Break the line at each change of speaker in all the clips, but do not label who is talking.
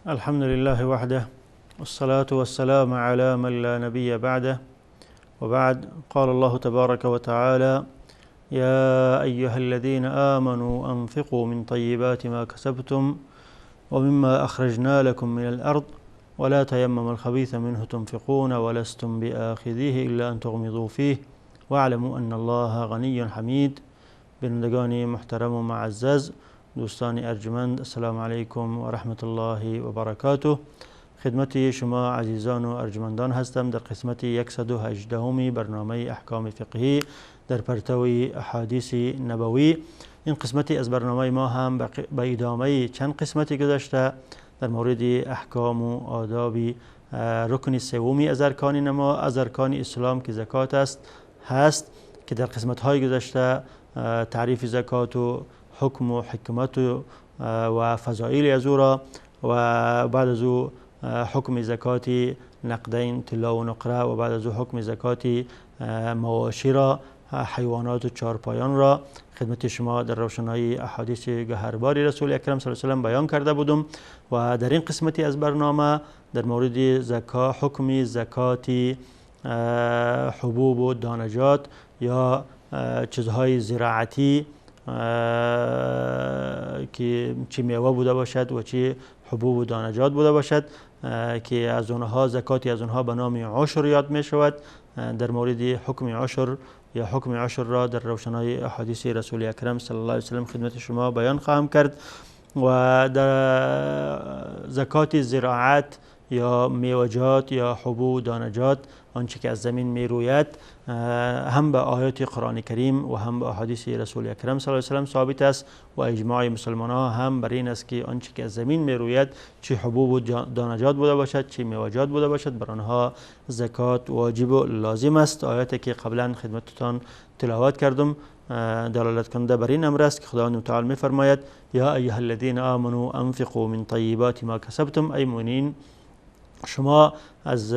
الحمد لله وحده، والصلاة والسلام على من لا نبي بعده، وبعد. قال الله تبارك وتعالى: يا أيها الذين آمنوا أنفقوا من طيبات ما كسبتم ومما أخرجنا لكم من الأرض ولا تيمموا الخبيث منه تنفقون ولستم بآخذيه إلا أن تغمضوا فيه واعلموا أن الله غني حمید. بینندگان محترم و معزز، دوستان ارجمند، السلام علیکم و رحمت الله و برکاته. خدمت شما عزیزان و ارجمندان هستم در قسمت 118 برنامه احکام فقهی در پرتو احادیث نبوی. این قسمتی از برنامه ما هم به ادامه چند قسمتی گذشته در مورد احکام و آداب رکن سومی از ارکان نما از ارکان اسلام که زکات است هست، که در قسمت های گذشته تعریف زکات و حکم و حکمت و فضائل از او را و بعد از او حکم زکات نقدین طلا و نقره و بعد از او حکم زکات مواشی را، حیوانات و چارپایان را خدمت شما در روشنایی احادیث گهربار رسول اکرم صلی الله علیه و سلم بیان کرده بودم. و در این قسمتی از برنامه در مورد زکا، حکم زکات حبوب و دانجات یا چیزهای زراعتی که چی میوه بوده باشد و چی حبوب و دانجات بوده باشد که از آنها زکاتی از آنها به نام عشر یاد می شود، در مورد حکم عشر یا حکم عشر را در روشنای احادیث رسول اکرم صلی الله علیه و سلم خدمت شما بیان خواهم کرد. و در زکات زراعت یا میوجات یا حبوب و دانجات، آنچه که از زمین میروید، هم به آیات قرآن کریم و هم به احادیث رسول اکرم صلی الله علیه و سلم ثابت است و اجماع مسلمان ها هم بر این است که آنچه که از زمین میروید، چه حبوب و دانجات بوده باشد چه میوجات بوده باشد، بر آنها زکات واجب و لازم است. آیاتی که قبلا خدمتتان تلاوت کردم دلالت کننده بر این امر است که خداوند متعال میفرماید: یا ایها الذین آمنوا انفقوا من طیبات ما کسبتم. ای مؤمنین، شما از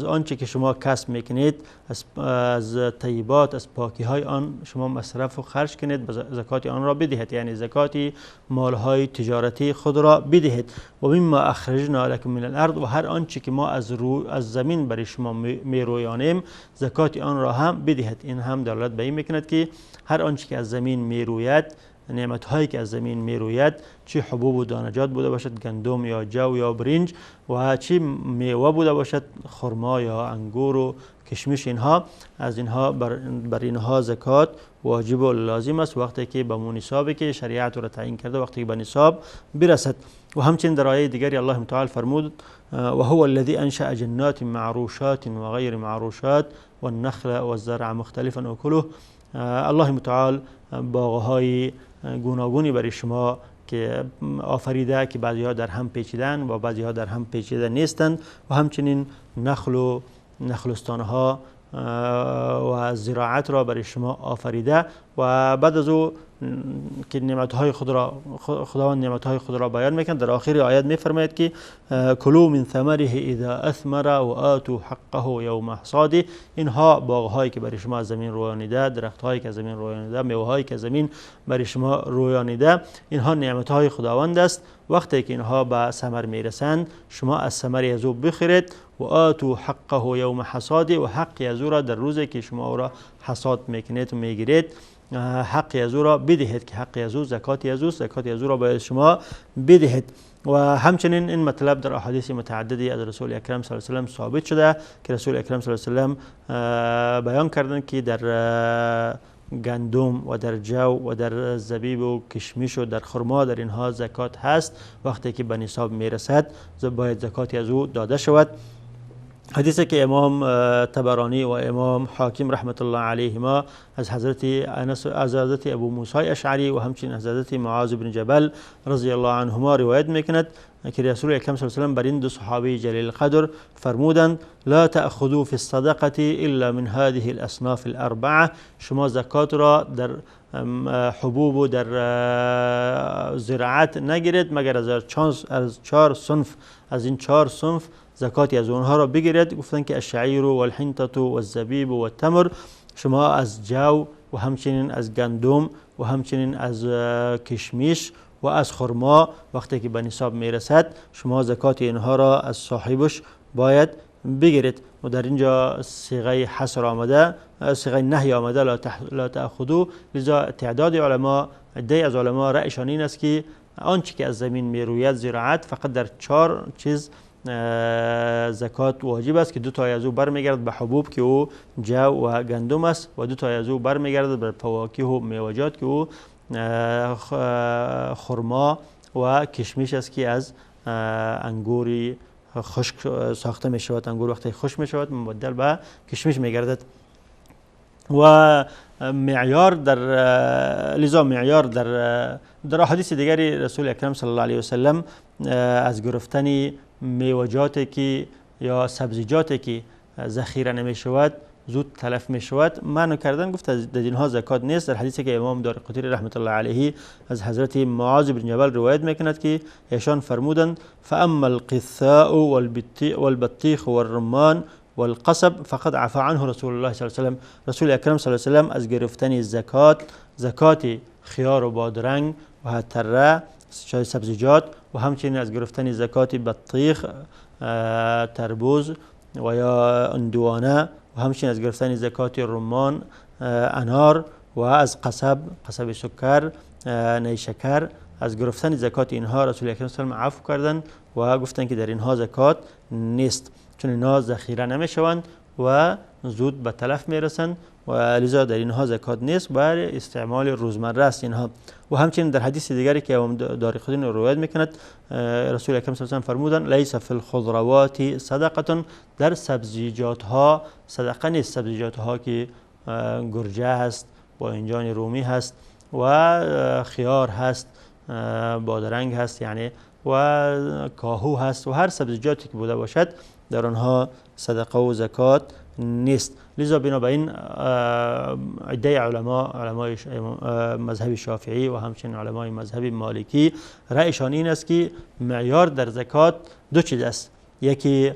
آنچه که شما کسب میکنید، از طیبات، از پاکی های آن شما مصرف و خرج کنید، زکات آن را بدهید، یعنی زکات مالهای تجارتی خود را بدهید. و مما اخرجنا لکم من الارض، و هر آنچه که ما از زمین برای شما میرویانیم زکات آن را هم بدهید. این هم دلالت به این میکند که هر آنچه که از زمین میروید، نعمت هایی که از زمین میروید، چه حبوب و دانجات بوده باشد، گندم یا جو یا برنج، و چه میوه بوده باشد، خرما یا انگور و کشمش، اینها از اینها بر اینها زکات واجب و لازم است وقتی که به نصابی که شریعت را تعیین کرده، وقتی که به نصاب برسد. و همچنین در آیه دیگری الله متعال فرمود: و هو الذی انشأ جنات معروشات و غیر معروشات والنخل والزرع مختلفا اکله. الله متعال باغهای گوناگونی برای شما که آفریده که بعضی ها در هم پیچیدن و بعضی ها در هم پیچیده نیستند، و همچنین نخل و نخلستان ها و زراعت را برای شما آفریده. و بعد از او که نعمت‌های خود را خداوند نعمت‌های خود را بیان میکند، در آخر آیت میفرماید که کلوا من ثمره اذا اثمر و آتوا حقه یوم حصاده. اینها باغ‌هایی که برای شما از زمین رویانیده، درخت‌هایی که از زمین رویانیده، میوه‌هایی که از زمین برای شما رویانیده، اینها نعمت‌های خداوند است. وقتی که اینها به ثمر میرسند، شما از ثمر از او بخورید. و آتوا حقه یوم حصاده، و حق از او را در روزی که شما او را حصاد میکنید و میگیرید، حق از او را بدهید که حق از او زکات از او، زکات از او را باید شما بدهید. و همچنین این مطلب در احادیث متعددی از رسول اکرم صلی الله علیه و سلم ثابت شده که رسول اکرم صلی الله علیه و سلم بیان کردند که در گندم و در جو و در زبیب و کشمش و در خرما، در اینها زکات هست. وقتی که به نصاب میرسد باید زکاتی از او داده شود. حدیثی که امام طبرانی و امام حاکم رحمت الله علیهما از حضرت انس، از حضرت ابو موسی اشعری و همچنین از حضرت معاذ بن جبل رضی الله عنهما روایت میکند که رسول اکرم صلی الله علیه و سلم بر این دو صحابی جلیل القدر فرمودند: لا تأخذوا في الصدقة الا من هذه الاصناف الاربعه. شما زکات را در حبوب و در زراعت نگیرید مگر از چهار صنف، از این چهار صنف زکاتی از اونها را بگیرید. گفتن که الشعیر و الحنطة و الزبیب و التمر. شما از جو و همچنین از گندم و همچنین از کشمش و از خرما وقتی که به نصاب میرسد شما زکات اینها را از صاحبش باید بگیرید. و در اینجا صیغه حصر آمده، صیغه نهی آمده، لا تأخذوا. لذا تعداد علما، عده‌ای از علما رأیشان این است که آنچه که از زمین میروید زراعت فقط در 4 چیز زکات واجب است که 2 تای از او برمیگرد به حبوب که او جو و گندم است و 2 تای از او برمیگرد به فواکه و میوه‌جات که او خرما و کشمش است که از انگوری خشک ساخته می شود. انگور وقتی خشک می شود مبدل به کشمش می گردد. و معیار در لذا معیار در احادیث دیگری رسول اکرم صلی الله علیه و سلم از گرفتن میوه‌جاتی که یا سبزیجاتی که ذخیره نمی شود زود تلف می شود منع کردن، گفت در اینها زکات نیست. در حدیثی که امام دارقطنی رحمت الله علیه از حضرت معاذ بن جبل روایت میکند که ایشان فرمودند فاما القثاء والبطیخ والرمان والقصب فقد عفا عنه رسول الله صلی الله علیه و سلم. رسول اکرم صلی الله علیه و سلم از گرفتن زکات خیار و بادرنگ و تره سبزیجات و همچنین از گرفتن زکات بطیخ، تربوز و یا اندوانه و همچنین از گرفتن زکات رمان، انار و از قصب سکر، نیشکر، از گرفتن زکات اینها رسول اکرم صلی الله علیه و عفو کردند و گفتند که در اینها زکات نیست، چون اینها ذخیره نمیشوند و زود به تلف میرسند و لذا در اینها زکات نیست، برای استعمال روزمره است اینها. و همچنین در حدیث دیگری که امام دارقطنی روایت میکند رسول اکرم صلی الله علیه و فرمودند لیس فی الخضروات صدقه، در سبزیجات ها صدقه نیست. سبزیجات ها که گرجه هست، باینجان رومی هست و خیار هست، بادرنگ هست یعنی و کاهو هست و هر سبزیجاتی که بوده باشد در آنها صدقه و زکات نیست. لذا بنابراین عده علمای مذهب شافعی و همچنین علمای مذهب مالکی رأیشان این است که معیار در زکات 2 چیز است، یکی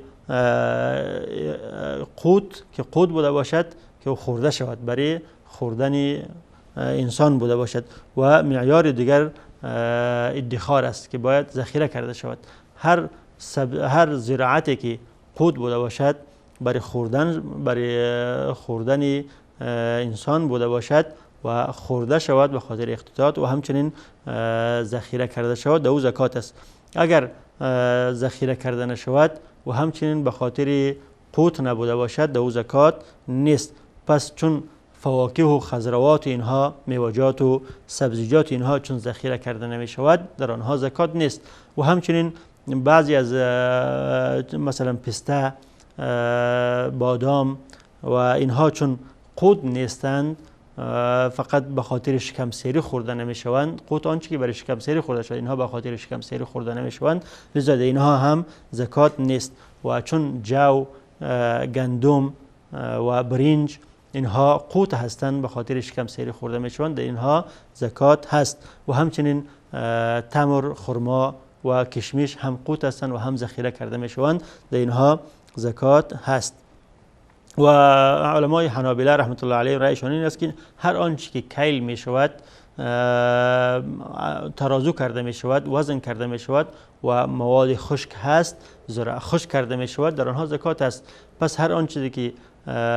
قوت که قوت بوده باشد که خورده شود، برای خوردن انسان بوده باشد، و معیار دیگر ادخار است که باید ذخیره کرده شود. هر زراعتی که قوت بوده باشد برای خوردن انسان بوده باشد و خورده شود به خاطر اقتداد و همچنین ذخیره کرده شود، او زکات است. اگر ذخیره کرده نشود و همچنین به خاطر قوت نبوده باشد، او زکات نیست. پس چون فواکه و خضروات اینها، میوه‌جات و سبزیجات اینها چون ذخیره کرده نمی شود، در آنها زکات نیست. و همچنین بعضی از مثلا پسته، بادام و اینها چون قوت نیستند، فقط به خاطر شکم سیری خورده نمیشوند. قوت آنچه که برای شکم سیری خورده شود، اینها به خاطر شکم سیری خورده نمیشوند، لذا اینها هم زکات نیست. و چون جو، گندم و برنج اینها قوت هستند، به خاطر شکم سیری خورده میشوند، اینها زکات هست. و همچنین تمر، خرما و کشمش هم قوت هستند و هم ذخیره کرده میشوند، در اینها زکات هست. و علمای حنابله رحمت الله علیه رأیشان این است که هر آنچه که کیل می شود، ترازو کرده می شود، وزن کرده می شود و مواد خشک هست، خشک کرده می شود، در آنها زکات است. پس هر آن چیزی که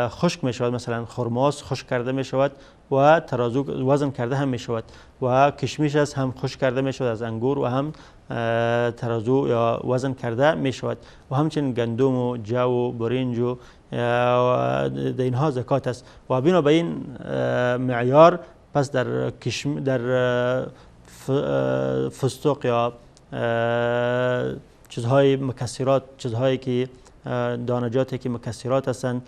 خشک می شود، مثلا خرماست خشک کرده می شود و ترازو وزن کرده هم می شود، و کشمش است هم خشک کرده می شود از انگور و هم ترازو یا وزن کرده می شود، و همچنین گندم و جو و برنج و در اینها زکات است. و بنابراین معیار پس در در فستق یا چیزهای مکسرات، چیزهایی که دانجاتی که مکسرات هستند،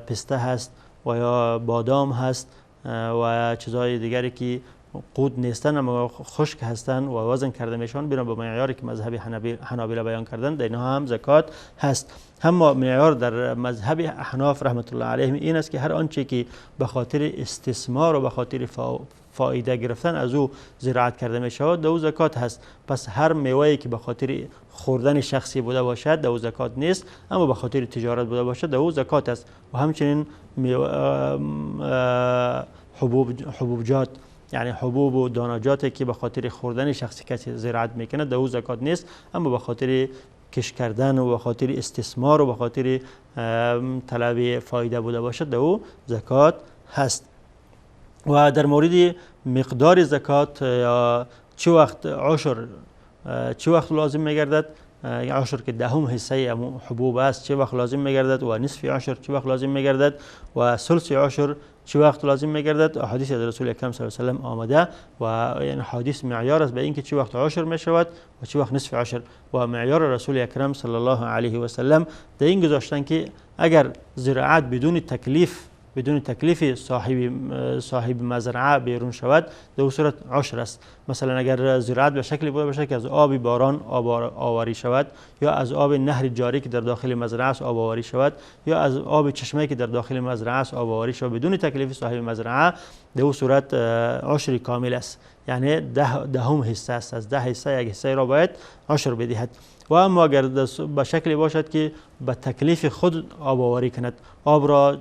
پسته هست و یا بادام هست و چیزهای دیگری که قوت نیستن اما خشک هستند و وزن کرده میشن، بنا به معیاری که مذهب حنابله بیان کردن، در اینها هم زکات هست. اما معیار در مذهب احناف رحمت الله علیهم این است که هر آنچه که به خاطر استثمار و به خاطر فایده گرفتن از او زراعت کرده می شود، در او زکات هست. پس هر میوه‌ای که به خاطر خوردن شخصی بوده باشد، در او زکات نیست، اما به خاطر تجارت بوده باشد، در او زکات است. و همچنین حبوبجات یعنی حبوب و دانجاتی که به خاطر خوردن شخصی کسی زراعت میکنه در او زکات نیست، اما به خاطر کش کردن و به خاطر استثمار و به خاطر طلب فایده بوده باشد در او زکات هست. و در مورد مقدار زکات یا چه وقت عشر چه وقت لازم میگردد، عشر که دهم حصه حبوب است چه وقت لازم میگردد، و نصف عشر چه وقت لازم میگردد، و ثلث عشر چه وقت لازم میگردد، احادیث از رسول اکرم صلی الله علیه و سلم آمده و این حدیث معیار است به اینکه چه وقت عشر میشود و چه وقت نصف عشر. و معیار رسول اکرم صلی الله علیه و سلم در این گذاشتن که اگر زراعت بدون تکلیف صاحب مزرعه بیرون شود در صورت عشر است. مثلا اگر زراعت به شکلی بوده باشه که از آب باران آب آوری شود، یا از آب نهر جاری که در داخل مزرعه است آب آوری شود، یا از آب چشمه که در داخل مزرعه است آب آوری شود بدون تکلیف صاحب مزرعه، در صورت عشر کامل است، یعنی دهم حصه است، از 10 حصه یک حصه را باید عشر بدهد. و اما اگر به شکلی باشد که به تکلیف خود آب آوری کند، آب را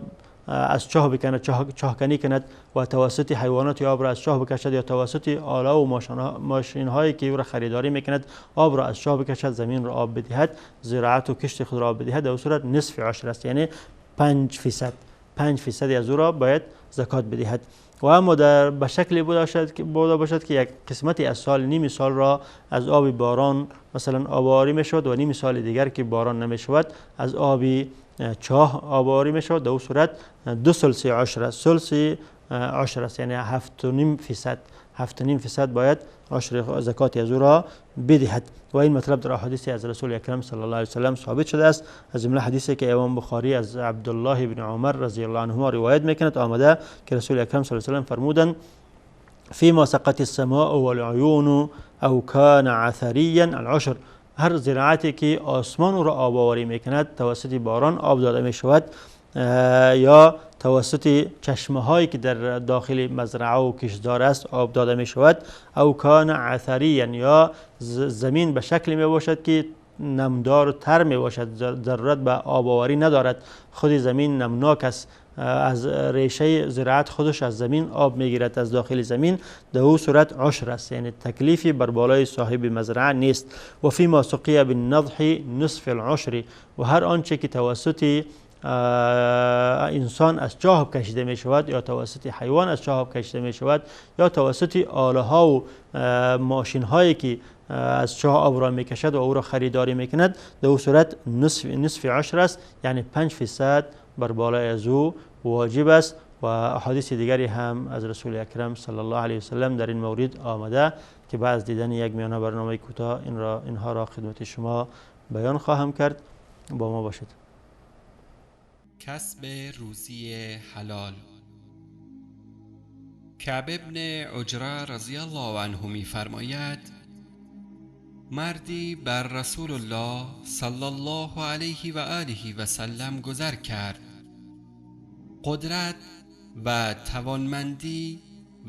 از چاه بکند، چاهکنی کند و توسط حیوانات آب را از چاه بکشد، یا توسط آله و ماشین هایی که او را خریداری میکند آب را از چاه بکشد، زمین را آب بدهد، زراعت و کشت خود را آب بدهد، در صورت نصف عشر است، یعنی 5% از او را باید زکات بدهد. و اما در به شکلی بوده باشد که یک قسمتی از سال، نیم سال را از آب باران مثلا آب آوری میشود و نیم سال دیگر که باران نمیشود از آب چاه آب آوری میشود، در او صورت 2 ثلث عشر است، ثلث عشر است، یعنی 7.5%، 7.5% باید عشر زکات از او را بدهد. و این مطلب در احادیث از رسول اکرم صلی الله علیه و سلم ثابت شده است، از جمله حدیثی که امام بخاری از عبدالله بن عمر رضی الله عنهما روایت میکند آمده که رسول اکرم صلی الله علیه و سلم فرمودند فيما سقت السماء والعيون او كان عثريا العشر. هر زراعتی که آسمان را آب آوری میکند توسط باران آب داده میشود، یا توسط چشمه هایی که در داخل مزرعه و کشتزار است آب داده می شود، او کان عثریا، یا زمین به شکلی می باشد که نمدار و تر می باشد، ضرورت به آب آوری ندارد، خود زمین نمناک است، از ریشه زراعت خودش از زمین آب میگیرد از داخل زمین، در او صورت عشر است، یعنی تکلیفی بر بالای صاحب مزرعه نیست. و فیما سقی بالنضح نصف العشر، و هر آنچه که توسط انسان از چاه کشیده می شود، یا توسط حیوان از چاه کشیده می شود، یا توسط آله ها و ماشین هایی که از چاه آب را می کشد و او را خریداری می کند، در او صورت نصف عشر است، یعنی 5% بر بالای از او واجب است. و احادیث دیگری هم از رسول اکرم صلی الله علیه و سلم در این مورد آمده که بعد از دیدن یک میانه برنامه کوتاه اینها را خدمت شما بیان خواهم کرد. با ما باشید.
کسب روزی حلال. کعب ابن عجره رضی الله عنه می فرماید مردی بر رسول الله صلی الله علیه و آله و سلم گذر کرد. قدرت و توانمندی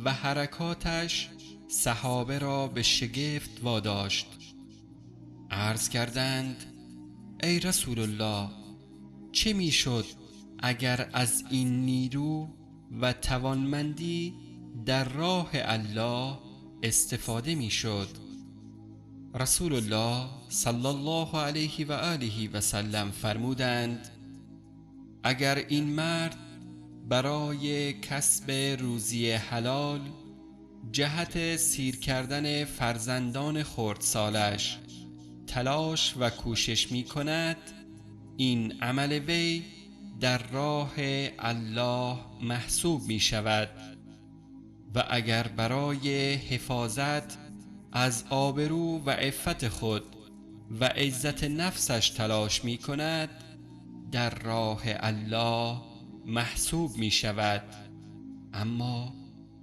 و حرکاتش صحابه را به شگفت واداشت. عرض کردند ای رسول الله، چه میشد اگر از این نیرو و توانمندی در راه الله استفاده میشد؟ رسول الله صلی الله علیه و آله و سلم فرمودند اگر این مرد برای کسب روزی حلال جهت سیر کردن فرزندان خردسالش تلاش و کوشش می کند، این عمل وی در راه الله محسوب می شود، و اگر برای حفاظت از آبرو و عفت خود و عزت نفسش تلاش می کند، در راه الله محسوب می شود. اما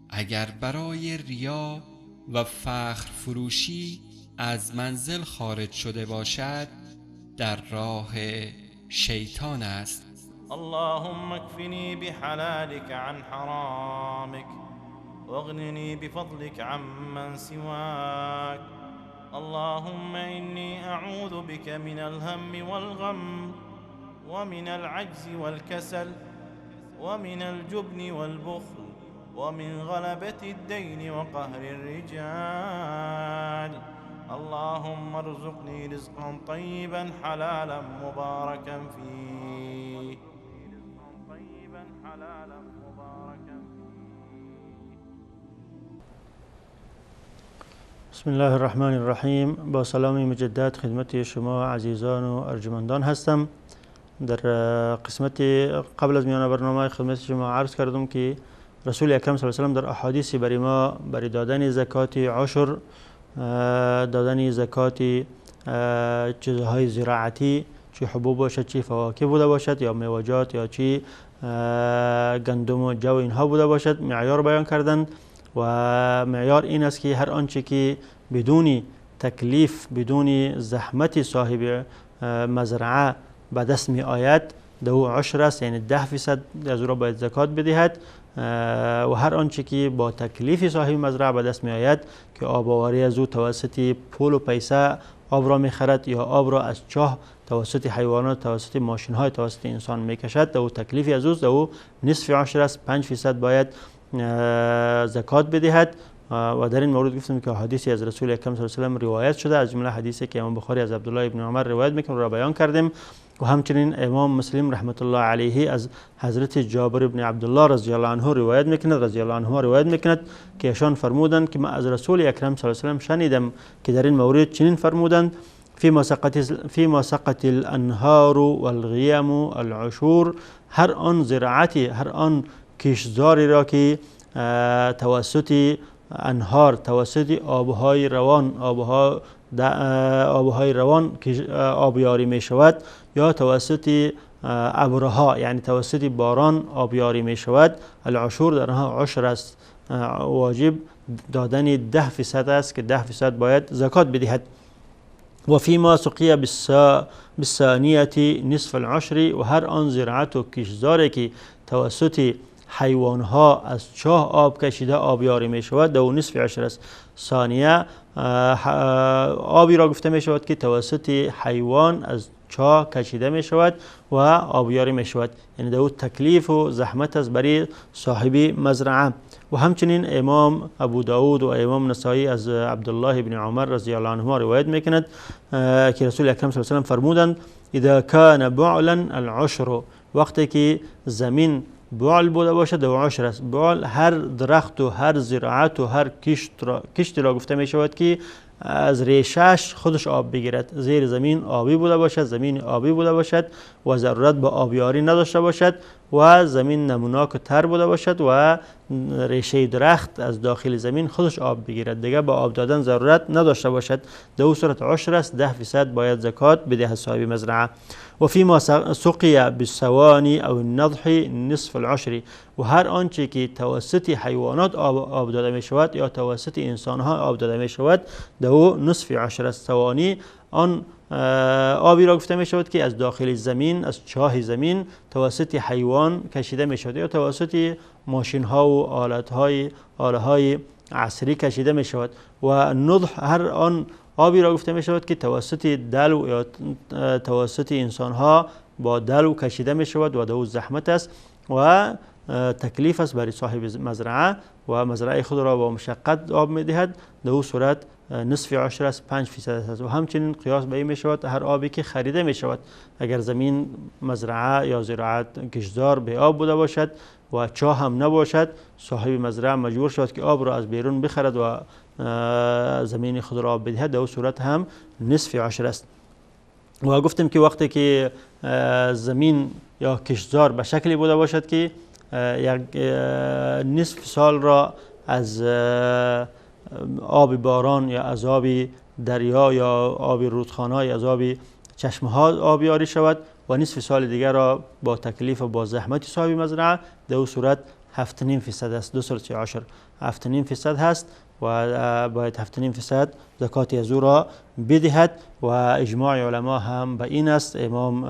اگر برای ریا و فخر فروشی از منزل خارج شده باشد، در راه شیطان است.
اللهم اكفني بحلالك عن حرامك واغنني بفضلك عمن سواك. اللهم إني أعوذ بك من الهم والغم ومن العجز والكسل ومن الجبن والبخل ومن غلبة الدين وقهر الرجال. اللهم ارزقني رزقا طيبا حلالا مباركا فيه.
بسم الله الرحمن الرحیم. با سلام مجدد خدمت شما عزیزان و ارجمندان هستم. در قسمت قبل از میان برنامه خدمت شما عرض کردم که رسول اکرم صلی الله علیه و سلم در احادیث برای ما برای دادن زکات عشر، دادن زکات چیزهای زراعتی، چه حبوب باشد، چه فواکه بوده باشد، یا میوه‌جات، یا چه گندم و جو اینها بوده باشد، معیار بیان کردند. و معیار این است که هر آنچه که بدون تکلیف، بدون زحمت صاحب مزرعه به دست می آید، دو عشر است، یعنی 10% از او را باید زکات بدهد. و هر آنچه که با تکلیف صاحب مزرعه به دست می آید که آب آوری از او توسط پول و پیسه آب را می خرد یا آب را از چاه توسط حیوانات، توسط ماشین های، توسط انسان می کشد، دو تکلیف از اوست، دو نصف عشر است، 5% باید زکات بدهد. و در این مورد گفتم که حدیثی از رسول اکرم صلی الله علیه و سلم روایت شده، از جمله حدیثی که امام بخاری از عبدالله ابن عمر روایت میکنه را بیان کردیم. و همچنین امام مسلم رحمت الله علیه از حضرت جابر ابن عبدالله رضی الله عنه روایت میکند، رضی الله عنهما روایت میکند که ایشان فرمودند که من از رسول اکرم صلی الله علیه و سلم شنیدم که در این مورد چنین فرمودند: فيما سقط الانهار والغيم العشور. هر آن زراعتی، هر آن کشتزاری را که توسط انهار، توسط آبهای روان، آبهای روان آبیاری می شود، یا توسط ابرها، یعنی توسط باران آبیاری می شود، العشور در آنها عشر است، واجب دادن 10% است که 10% باید زکات بدهد. و فيما سقي بالثانية نصف العشر. و هر آن زراعت و کشتزاری که توسط حیوانها از چاه آب کشیده آبیاری می شود، دو نصف عشر است. ثانیه آبی را گفته می شود که توسط حیوان از چاه کشیده می شود و آبیاری می شود، یعنی دو تکلیف و زحمت است برای صاحب مزرعه. و همچنین امام ابو داود و امام نسائی از عبدالله بن عمر رضی الله عنهما روایت میکند که رسول اکرم صلی الله علیه و سلم فرمودند: اذا كان بعلا العشر. وقتی که زمین بعل بوده باشد دو عشر است. بعل هر درخت و هر زراعت و هر کشت را گفته می شود که از ریشش خودش آب بگیرد، زیر زمین آبی بوده باشد، زمین آبی بوده باشد و ضرورت به آبیاری نداشته باشد و زمین نموناک و تر بوده باشد و ریشه درخت از داخل زمین خودش آب بگیرد، دیگه با آب دادن ضرورت نداشته باشد، دو صورت عشر است، 10% باید زکات بدهد صاحب مزرعه. و فيما سقي بالثواني او النضح نصف العشر. و هر آنچه که توسط حیوانات آب داده می شود یا توسط انسان ها آب داده می شود، دو نصف عشر است. ثوانی آن آبی را گفته می شود که از داخل زمین، از چاه زمین توسط حیوان کشیده می شود یا توسط ماشین ها و آله های عصری کشیده می شود. و نضح هر آن آبی را گفته می شود که توسط دلو یا توسط انسان ها با دلو کشیده می شود و دو زحمت است و تکلیف است برای صاحب مزرعه و مزرعه خود را با مشقت آب می دهد، دو صورت نصف عشر است، 5% است. و همچنین قیاس به این می شود هر آبی که خریده می شود، اگر زمین مزرعه یا زراعت کشتزار به آب بوده باشد و چاه هم نباشد، صاحب مزرعه مجبور شود که آب را از بیرون بخرد و زمین خود را آب بدهد، در صورت هم نصف عشر است. و گفتیم که وقتی که زمین یا کشتزار به شکلی بوده باشد که یک نصف سال را از آب باران یا از آب دریا یا آب رودخانه یا از آب چشمه ها آبیاری شود و نصف سال دیگر را با تکلیف و با زحمت صاحب مزرعه، در صورت 7.5% است، 2.3 7.5% هست و باید 7.5% زکات از او را بدهد. و اجماع علما هم به این است، امام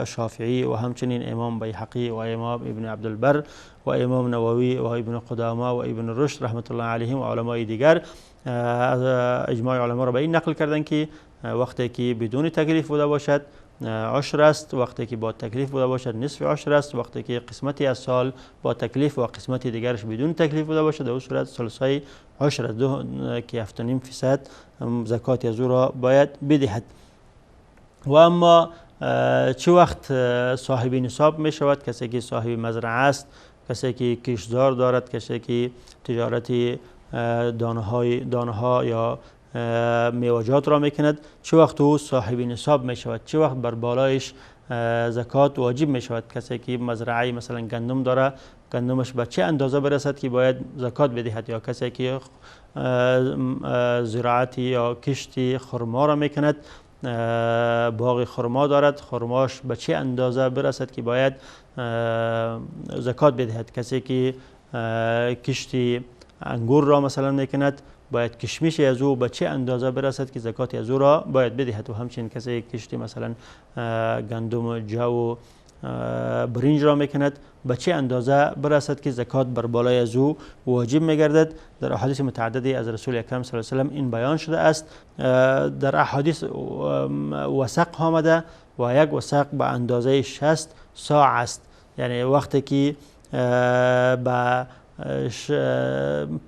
شافعی و همچنین امام بیهقی و امام ابن عبدالبر و امام نووی و ابن قدامه و ابن رشد رحمت الله علیهم و علمای دیگر اجماع علما را به این نقل کردن که وقتی که بدون تکلیف بوده باشد عشر است، وقتی که با تکلیف بوده باشد نصف عشر است، وقتی که قسمتی از سال با تکلیف و قسمتی دیگرش بدون تکلیف بوده باشد در اون صورت ثلثای عشر است، که 7.5% زکات از او را باید بدهد. و اما چه وقت صاحب نصاب می شود؟ کسی که صاحب مزرعه است، کسی که کشتزار دارد، کسی که تجارت دانه ها یا میوه‌جات را میکند، چه وقت او صاحب نصاب می شود؟ چه وقت بر بالایش زکات واجب می شود؟ کسی که مزرعه مثلا گندم داره، گندمش به چه اندازه برسد که باید زکات بدهد؟ یا کسی که زراعت یا کشتی خرما را میکند، باغ خرما دارد، خرماش به چه اندازه برسد که باید زکات بدهد؟ کسی که کشتی انگور را مثلا میکند، باید کشمش از او به چه اندازه برسد که زکات از او را باید بدهد؟ و همچنین کسی کشتی مثلا گندم، جو و برنج را میکند، به چه اندازه برسد که زکات بر بالای از او واجب میگردد؟ در احادیث متعددی از رسول اکرم صلی الله علیه و سلم این بیان شده است. در احادیث وسق آمده و یک وسق به اندازه 60 صاع است، یعنی وقتی که به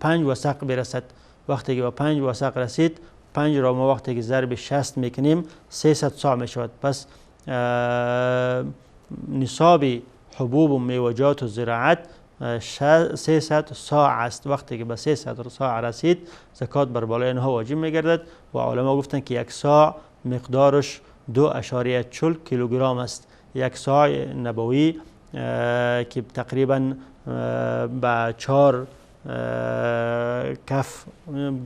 5 وسق برسد، وقتی که به 5 وسق رسید، 5 را ما وقتی که ضرب 60 میکنیم 300 صاع میشود. پس نصاب حبوب و میوه‌جات و زراعت 300 صاع است. وقتی که به 300 صاع رسید، زکات بر بالای اینها واجب میگردد. و علما گفتند که یک صاع مقدارش 2.40 کیلوگرم است. یک صاع نبوی که تقریبا به 4 کف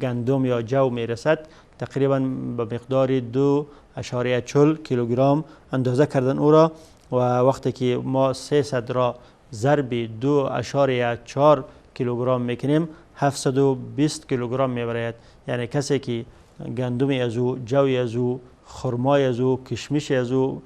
گندم یا جو میرسد، تقریبا به مقدار 2.40 کیلوگرم اندازه کردن او را. و وقتی که ما 300 را ضرب 2.4 کیلوگرم میکنیم، 720 کیلوگرم میبرد. یعنی کسی که گندمی از او، جوی از او، خرمای از او، کشمش از او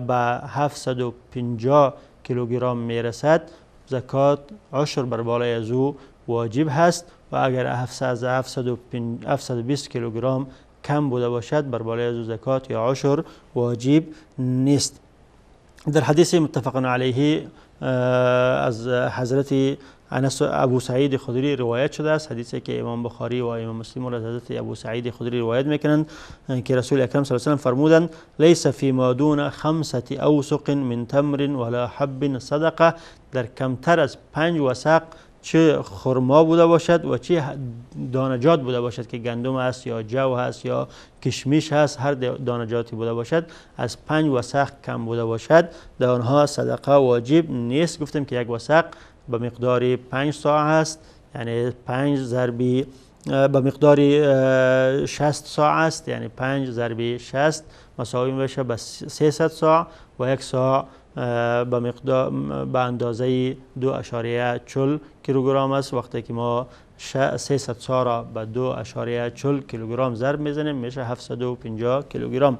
به 750 کیلوگرم میرسد، زکات عشر بر بالای از او واجب هست. و اگر از 720 کیلوگرم کم بوده باشد، بر بالای از او زکات یا عشر واجب نیست. در حدیث متفق علیه از حضرت انس ابو سعید خدری روایت شده است، حدیثی که امام بخاری و امام مسلم از حضرت ابو سعید خدری روایت میکنند که رسول اکرم صلی الله علیه و سلم فرمودند: لیس فی ما دون 5 اوسق من تمر ولا حب صدقه. در کمتر از 5 وسق، چه خرما بوده باشد و چه دانجات بوده باشد که گندم است یا جو هست یا کشمش هست، هر دانجاتی بوده باشد، از 5 وسق کم بوده باشد، در آنها صدقه واجب نیست. گفتیم که یک وسق به مقدار 5 صاع است، یعنی 5 ضربی به مقدار 60 صاع است، یعنی 5 ضربی 60 مساوی میشه به 300 صاع و یک صاع به مقدار به اندازه 2.40 کیلوگرم است. وقتی که ما 300 صاع را به 2.40 کیلوگرم ضرب میزنیم، میشه 750 کیلوگرم.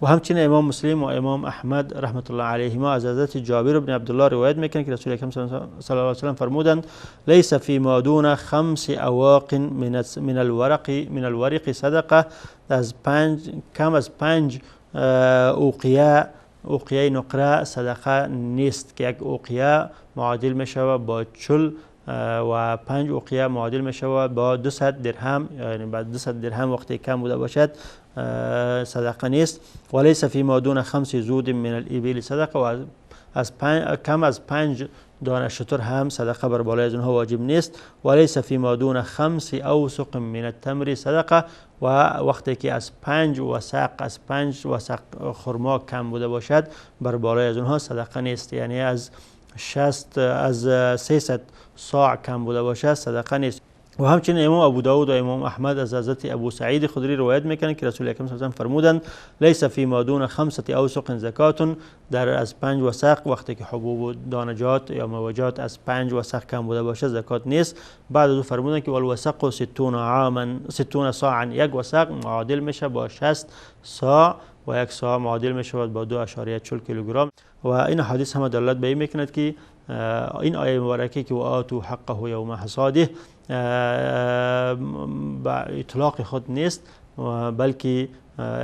و همچنین امام مسلم و امام احمد رحمت الله علیهما از حضرت جابر بن عبدالله روایت میکنه که رسول اکرم صلی الله علیه و سلم فرمودند: لیس فی ما دون 5 اواق من الورق صدقه. از پنج کم از 5 اوقیه نقره صدقه نیست، که یک اوقیه معادل میشه با 40 و 5 اوقیه معادل میشه با 200 درهم، یعنی با 200 درهم وقتی کم بوده باشد صدقه نیست. ولیس فی ما دون 5 ذود من الابل صدقه. و از کم از 5 دانه شتر هم صدقه بر بالای از اونها واجب نیست. ولیس فی ما دون 5 اوسق من التمر صدقه. و وقتی که از 5 وسق از 5 وسق خرما کم بوده باشد، بر بالای از اونها صدقه نیست، یعنی از 60 از 300 صاع کم بوده باشد صدقه نیست. و همچنین امام ابو داود و امام احمد از حضرت ابو سعید خدری روایت میکنند که رسول اکرم صلی الله علیه و فرمودند: لیس فی ما دون 5 اوسق زکات. در از 5 وسق، وقتی که حبوب و دانجات یا میوه‌جات از 5 وسق کم بوده باشه، زکات نیست. بعد از او فرمودند که والوسق 60 عاما 60 صاعا. یک وسق معادل میشه با 60 صاع و یک صاع معادل میشود با 2.40 کیلوگرم. و این حدیث هم دلالت به این میکند که این آیه مبارکه که و آتوا حقه یوم حصاده به اطلاق خود نیست، بلکه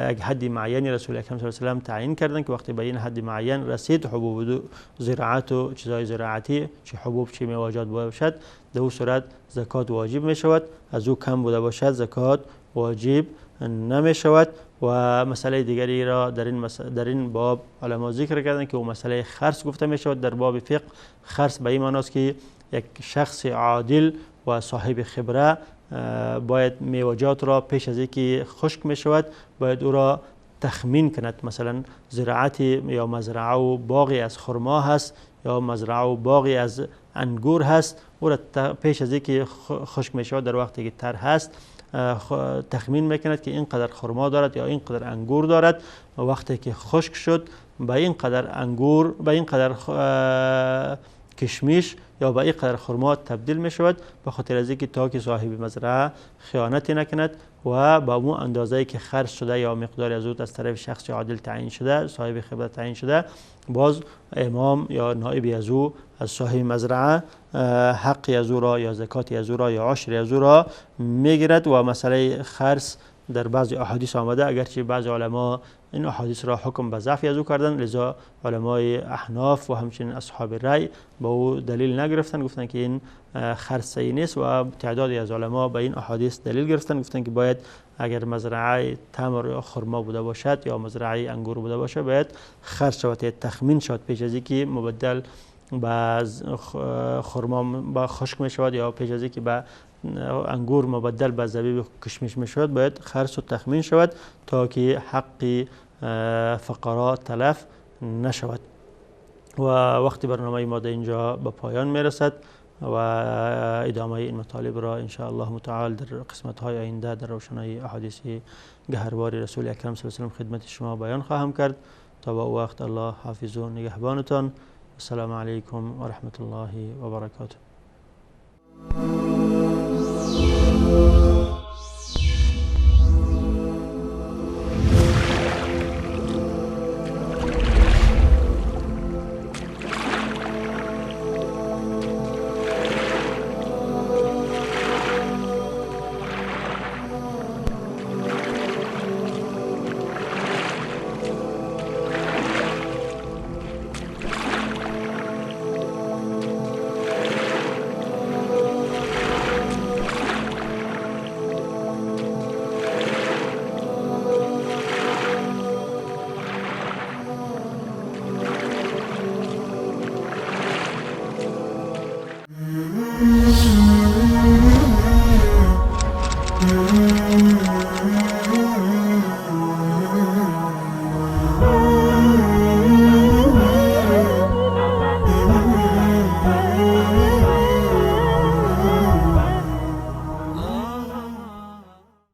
یک حد معینی رسول اکرم صلی الله علیه و سلم تعیین کردن که وقتی به این حد معین رسید حبوب زراعت و چیزهای زراعتی، چه حبوب چه میوه‌جات باشد، در او صورت زکات واجب می شود. از او کم بوده باشد زکات واجب نمی شود. و مسئله دیگری را در این باب علما ذکر کردن که او مسئله خرس گفته می شود. در باب فقه خرس به این معناست که یک شخص عادل و صاحب خبره باید میوه‌جات را پیش از اینکه خشک می شود باید او را تخمین کند. مثلا زراعت یا مزرعه و باغی از خرما هست یا مزرعه و باغی از انگور هست، او را پیش از اینکه خشک می شود در وقتی که تر هست تخمین میکند که اینقدر خرما دارد یا اینقدر انگور دارد. وقتی که خشک شد به اینقدر انگور، به اینقدر کشمیش یا به اینقدر خرما تبدیل می شود، به خاطر از اینکه تا که صاحب مزرعه خیانتی نکند و با اون اندازه‌ای که خرج شده یا مقدار از او از طرف شخص عادل تعیین شده، صاحب خبره تعیین شده، باز امام یا نائب از او از صاحب مزرعه حقی از او را یا زکاتی از او را یا عشری از او را میگیرد. و مسئله خرس در بعضی احادیث آمده، اگرچه بعضی علما این احادیث را حکم به ضعف از او کردن، لذا علمای احناف و همچنین اصحاب رأی با او دلیل نگرفتن، گفتن که این خرس صحیح نیست. و تعدادی از علما به این احادیث دلیل گرفتن، گفتن که باید اگر مزرعه تمر یا خرما بوده باشد یا مزرعه انگور بوده باشد باید خرس شود، تخمین شود پیش از اینکه مبدل به خرما با خشک می شود یا پیش از اینکه به انگور مبدل به زبیب کشمش می شود باید خرس و تخمین شود تا که حق فقرا تلف نشود. و وقتی برنامه ما در اینجا به پایان می رسد و ادامه این مطالب را ان شاء الله متعال در قسمت های آینده در روشنای احادیث گهربار رسول اکرم صلی الله علیه و سلم خدمت شما بیان خواهم کرد. تا با وقت الله حافظ و نگهبانتان. السلام علیکم و رحمت الله و برکاته.
Mm-hmm.